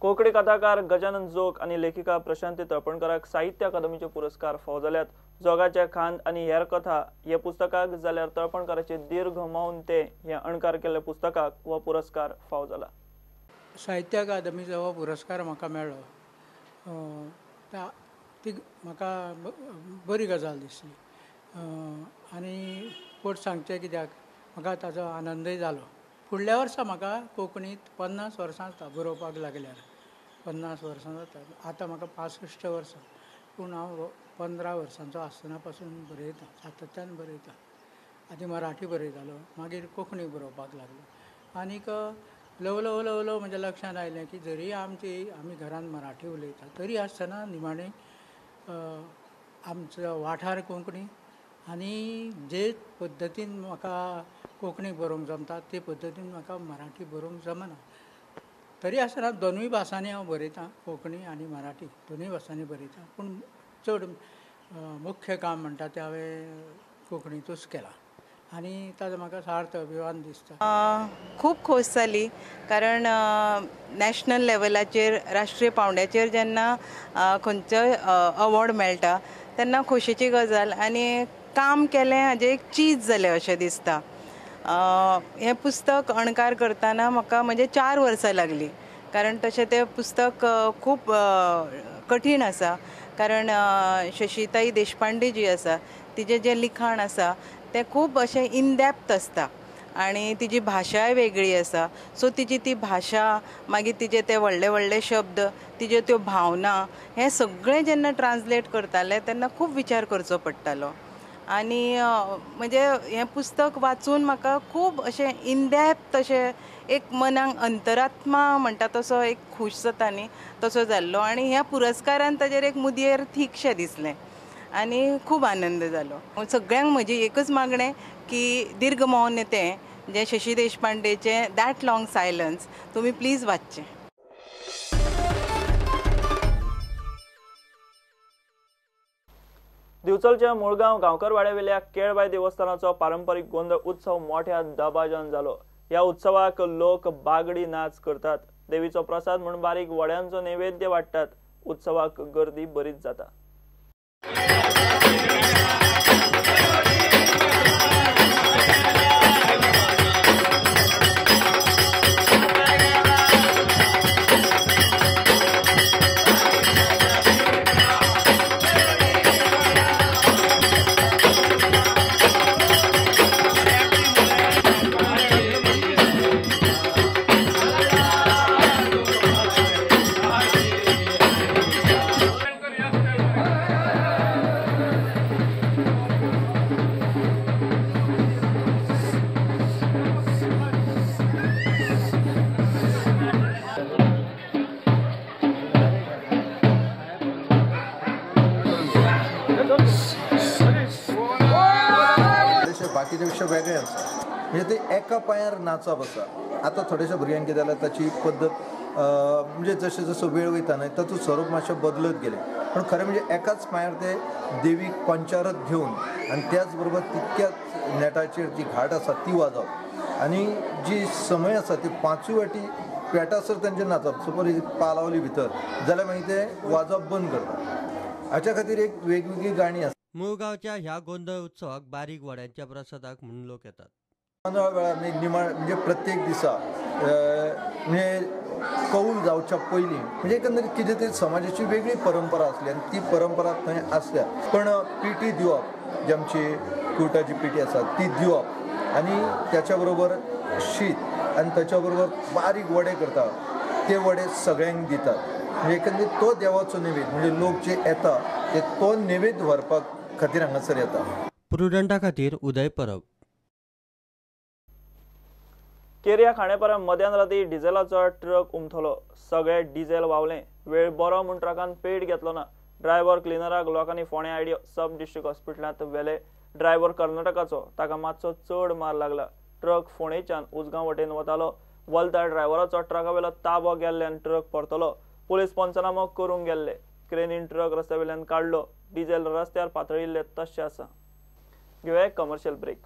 कोंकणी कथाकार गजानन जोग आनी लेखिका प्रशांती तळपणकराक साहित्य अकादमीचे पुरस्कार फावो जाल्यात। जोगाचे खांद आनी हेर कथा हे पुस्तकाक जाल्यार तळपणकराचे दीर्घ मौन ते हे अणकार केल्ल्या पुस्तकाक हो पुरस्कार फावो जाला। साहित्य अकादमीचो हो पुरस्कार म्हाका मेळ्ळो ती म्हाका बरी गजाल दिसली आनी फट सांगचें कित्याक म्हाका ताजो आनंदय जालो। फुडल्या वर्सा म्हाका कोंकणींत 50 वर्सां जाता बरोवपाक लागल्यार, 50 वर्सां जाता। आतां म्हाका 65 वर्सां, पूण हांव 15 वर्सांचो आसतना पासून बरयतां, सातत्यान बरयतां। आदी मराठी बरयतालो, मागीर कोंकणी बरोवपाक लागलो आनीक ल्हव ल्हव ल्हव ल्हव म्हज्या लक्षांत आयलें की जरी आमी घरांत मराठी उलयता तरी आसतना निमाणें आमचो वाठार कोंकणी आनी जे पद्दतीन म्हाका कोंकणी बरोवंक जमता ते पद्दतीन म्हाका मराठी बरोवंक जमना। तरी आसतना दोनूय भासांनी हांव बरयतां, कोंकणी आनी मराठी दोनूय भासांनी बरयतां, पूण चड मुख्य काम म्हणटा तें हांवें कोंकणींतूच केलां आनी ताजो म्हाका सार्थ अभिमान दिसता। खूब खोस जाली कारण नॅशनल लेवलाचेर, राष्ट्रीय पावंड्याचेर जेन्ना खंयचोय अवॉर्ड मेळटा तेन्ना खोशेची गजाल आनी काम केलें हाजें एक चीज जालें अशें दिसता। हें पुस्तक अणकार करतना म्हाका म्हणजे 4 वर्सां लागलीं, कारण तशें तें पुस्तक खूब कठीण आसा, कारण शशीताई देशपांडे जी आसा तिजें जें लिखाण आसा तें खूब अशें इनडेप्थ आसता आनी तिजी भाशाय वेगळी आसा। सो तिजी ती भाशा, मागीर तिजे ते व्हडले व्हडले शब्द, तिज्यो त्यो भावना, हें सगळें जेन्ना ट्रान्सलेट करतालें तेन्ना खूब विचार करचो पडटालो आनी म्हणजे हें पुस्तक वाचून म्हाका खूब अशें इनडेप्थ अशें एक मनाक अंतरात्मा म्हणटा तसो एक खूश जाता न्ही तसो जाल्लो आनी ह्या पुरस्कारान ताजेर एक मुदयेर थीकशें दिसलें आनी खूब आनंद जालो। सगळ्यांक म्हजी एकच मागणें की दीर्घ मौन तें जें शशी देशपांडेचें that long silence तुमी प्लीज वाचचें। दिवचलच्या मुळगांव गांवकरवाड्यावेल्या केळबाय देवस्थानाचो पारंपरीक गोंदळ उत्सव मोठ्या दबाज्यान जालो। ह्या उत्सवाक लोक बागडी नाच करतात, देवीचो प्रसाद म्हूण बारीक वड्यांचो नैवेद्य वाडटात। उत्सवाक गर्दी बरीच जाता। बाकीच्या पेक्षा वेगळें आसा, म्हणजे ते एका पांयार नाचप आसा। आतां थोडेशा भुरग्यांक कितें जाल्यार ताची पद्दत म्हणजे जशें जसो वेळ वयता न्हय तातूंत स्वरूप मातशें बदलत गेलें, पूण खरें म्हणजे एकाच पांयार ते देवीक पंचारत घेवन आनी त्याच बरोबर तितक्याच नेटाचेर जी घाट आसा ती वाजोवप आनी जी समय आसा ती पांचूय वाटी पेटासर तांचें नाचप। सपोज पालावली भितर जाल्यार मागीर ते वाजोवप बंद करता। हाच्या खातीर एक वेगवेगळी गाणी आसा। मुळगांवच्या ह्या गोंदळ उत्सवाक बारीक वड्यांच्या प्रसादाक म्हणून लोक येतात। गोंदळ वेळार निमाण म्हणजे प्रत्येक दिसा म्हणजे कौल जावच्या पयलीं म्हणजे एकंदरीत कितें तरी समाजाची वेगळी परंपरा आसली आनी ती परंपरा थंय आसल्या, पण पिटी दिवप जी आमची कुटाची पिटी आसा ती दिवप आनी त्याच्या बरोबर शीत आनी ताच्या बरोबर बारीक वडे करता ते वडे सगळ्यांक दितात। म्हणजे एकंदरीत तो देवाचो नैवेद्य म्हणजे लोक जे येता ते तो नैवेद्य व्हरपाक खातीर हांगासर येता। प्रुडंटा खातीर उदय परब। केरया खांडेपारा मध्यान राती डिझेलाचो ट्रक उमथलो, सगळे डिझेल व्हांवलें। वेळ बरो म्हूण ट्रकान पेट घेतलो ना। ड्रायव्हर क्लिनराक लोकांनी फोंडें आयडी सब डिस्ट्रिक्ट हॉस्पिटलांत व्हेले। ड्रायव्हर कर्नाटकाचो, ताका मातसो चड मार लागला। ट्रक फोंडेच्यान उजगांव वटेन वतालो। वलता ड्रायव्हराचो ट्रकावेलो ताबो गेल्ल्यान ट्रक परतलो। पुलीस पंचनामो करूंक गेल्ले। क्रेनीन ट्रक रस्त्यावेल्यान काडलो। डिझेल रस्त्यार पातळिल्ले तशें आसा। घेवया एक कमर्शियल ब्रेक।